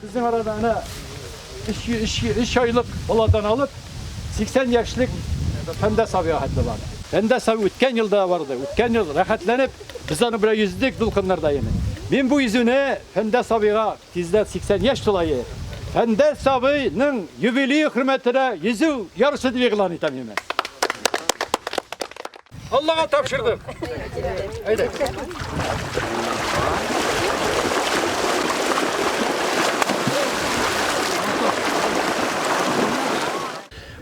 Безнең арада әнә 3 айлык баладан алып 80 яшьлек Фәндәс абыйга хәтле бар. Фәндәс абый үткән елда да барды. Үткән ел рәхәтләнеп без аның белән йөздек дулкыннарда яме. Мин бу йөзүне Фәндәс абыйга тиздән 80 яшь тула е. Фәндәс абыйның юбилее хөрмәтенә йөзү ярышы дип игълан итәм яме. Аллага тапшырдым. Әйдә.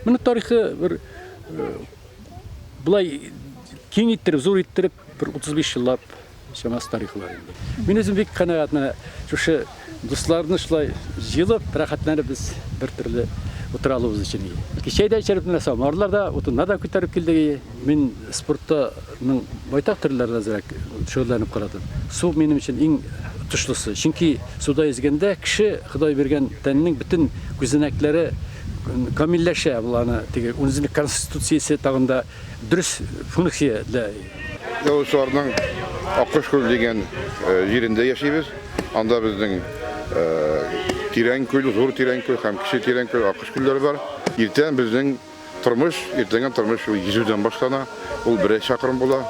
Моның тарихы бер болай киң иттереп, зур иттереп бер 35 еллап чамасы тарихы бар инде. Мин үзем бик канәгать менә шушы дусларны шулай җыелып, рәхәтләнеп без бер төрле утыра алуыбыз өчен. Чәй дә эчереп менә самавырлар да, утыннар да күтәреп килдек. Мин спортта ның байтак төрләрен әзрәк шөгыльләнеп карадым. Су минем өчен иң отышлысы. Чөнки суда йөзгәндә кеше Ходай биргән тәннең бөтен күзәнәкләре камилләшә, ул аны теге үзенең конституциясе тагын да дөрес функция для. Язучыларның Аккош күл дигән җирендә яшибез. Анда безнең Тирән күл, Зур Тирән күл һәм Кече Тирән күл, Аккош күлләре бар. Иртән безнең тормыш, иртәнге тормыш ул йөзүдән башлана. Ул берәр чакрым була.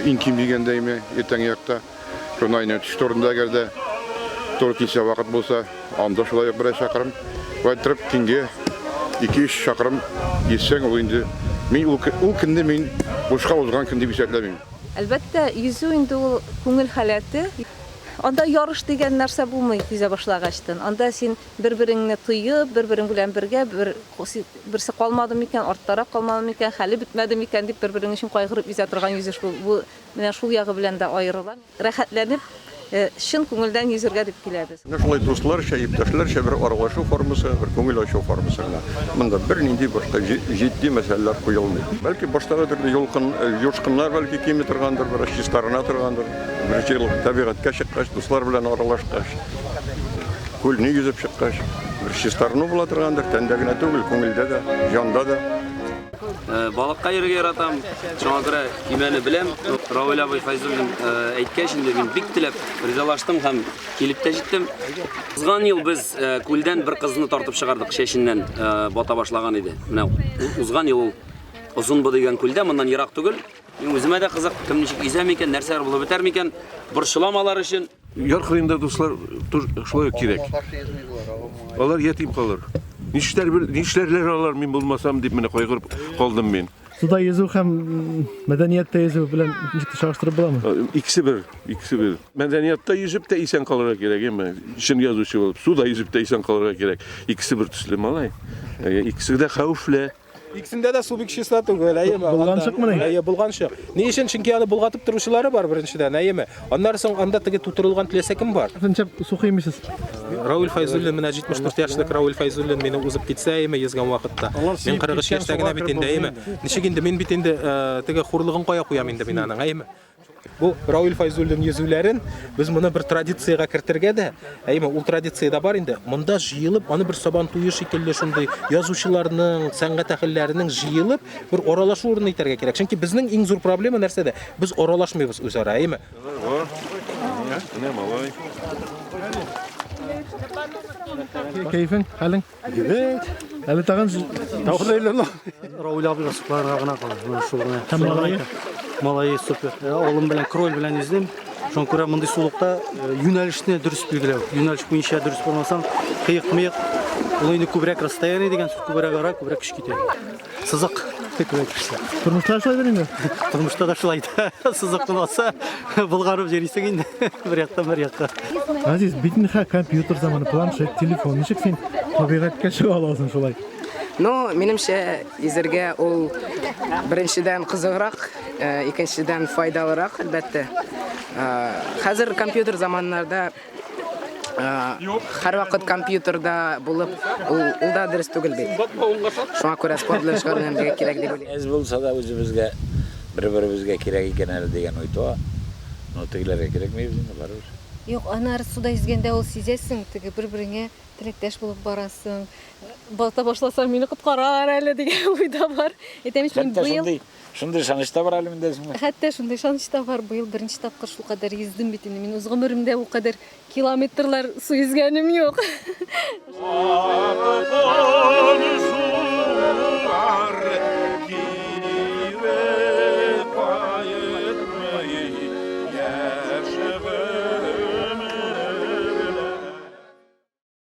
Иң ким дигәндә име, иртәнге якта. Шуннан инде төш турында әгәр дә туры килсә вакыт булса, анда шулай ук берәр чакрым. Шулай иттереп, көнгә 2-3 чакрым йөзсәң, ул инде мин ул, ул көнне мин бушка узган көн дип исәпләмим. Әлбәттә, йөзү инде ул күңел халәте. Анда ярыш дигән нәрсә булмый йөзә башлагачтын. Анда син бер-береңне тоеп, бер-берең белән бергә, бер берсе калмады микән, арттарак калмады микән, хәле бетмәде микән дип бер-берең өчен кайгырып йөзә торган йөзеш бу. Бу Менә шул ягы белән дә аерыла. Рәхәтләнеп, чын күңелдән йөзергә дип киләбез. Менә шулай дусларча, иптәшләрчә бер аралашу формасы, бер күңел ачу формасы гына. Монда бернинди башка җитди мәсьәләләр куелмый. Бәлки баштагы төрле юлкын, юшкыннар бәлки кими торгандыр, бераз чистарына торгандыр. Бер җыелып табигатькә чыккач, дуслар белән аралашкач, күлне йөзеп чыккач, бер чистарыну була торгандыр, тәндә генә түгел, күңелдә дә, җанда да. Балыкка йөрергә яратам. Шуңа күрә көймәне беләм. Равил абый Фәйзуллин әйткәч инде мин бик теләп ризалаштым һәм килеп тә җиттем. Узган ел без күлдән бер кызны тартып чыгардык, чәченнән бата башлаган иде. Менә узган ел ул Озынбы дигән күлдә, моннан ерак түгел. Мин үземә дә кызык, кем ничек йөзә микән, нәрсәләр булып бетәр микән, борчылам алар өчен. Яр кырыенда дуслар шулай ук кирәк. Алар ятим калыр. Нишләр нишләрләр алар мин булмасам дип менә кайгырып калдым мин. Суда йөзү һәм мәдәниятта йөзү белән ничек чагыштырып буламы? Икесе бер, икесе бер. Мәдәниятта йөзеп тә исән калырга кирәк, әмма чын язучы булып, суда йөзеп тә исән калырга кирәк. Икесе бер төсле малай. Икесе дә хәвефле. Икесендә дә су бик чиста түгел, әйеме? Болганчыкмыни? Әйе, болганчык. Ни өчен? Чөнки аны болгатып торучылары бар беренчедән, әйеме? Аннары соң анда теге тутырылган теләсә кем бар. Ничә су кыймыйсыз? Рауил Фәйзуллин менә 74 яшьлек Рауил Фәйзуллин мине узып китсә, әйеме, йөзгән вакытта. Мин 43 яшьтә генә бит инде, әйеме? Ничек инде мин бит инде теге хурлыгын кая куям инде мин аның, әйеме? Бу Рауил Файзуллин йөзүләрен без моны бер традициягә кертергә дә, әйме, ул традиция дә бар инде. Монда җыелып, аны бер сабан туе шикелле шундый язучыларның, сәнгать әһелләренең җыелып, бер аралашу урыны итәргә кирәк. Чөнки безнең иң зур проблема нәрсәдә? Без аралашмыйбыз үзара, әйме? Менә малай. Кәефең, хәлең? Әйбәт. Әле тагын Тагын әйләнә. Рауил абыйга сокланырга гына кала. Менә шул гына. Һәм малае? Малае супер. Улым белән кроль белән йөздем. Шуңа күрә мондый сулыкта юнәлешне дөрес билгеләү. Юнәлеш буенча дөрес бармасаң, кыек-мыек, ул инде күбрәк расстояние дигән сүз, күбрәк ара, күбрәк көч китә. Сызык күбрәк кешеләр. Тормышта шулайдыр инде. Тормышта да шулай. Сызык булмаса, болгарып йөрисең инде бер яктан бер якка. Азиз, бит инде хәзер компьютер заманы, планшет, телефон. Ничек син табигатькә чыга аласың шулай? Ну, минемчә, йөзергә ул беренчедән кызыграк, икенчедән файдалырак, әлбәттә. Хәзер компьютер заманнарда һәрвакыт компьютерда булып, ул, ул да дөрес түгел бит. Шуңа күрә спорт белән шөгыльләнергә кирәк дип уйлыйм. Әз булса да үзебезгә, бер-беребезгә кирәк икән әле дигән уй туа. Но тегеләргә кирәкмибез инде, барыбер. Юк, аннары суда йөзгәндә ул сизәсең, теге бер-береңә теләктәш булып барасың. Бата башласам, мине коткаралар әле дигән уй да бар. Әйтәм ич, мин Хәтта быел шундый, шундый ышаныч та бар әле миндә үземә. Хәтта шундый ышаныч та бар. Быел беренче тапкыр шулкадәр йөздем бит инде. Мин үз гомеремдә ул кадәр километрлар су йөзгәнем юк. Ватан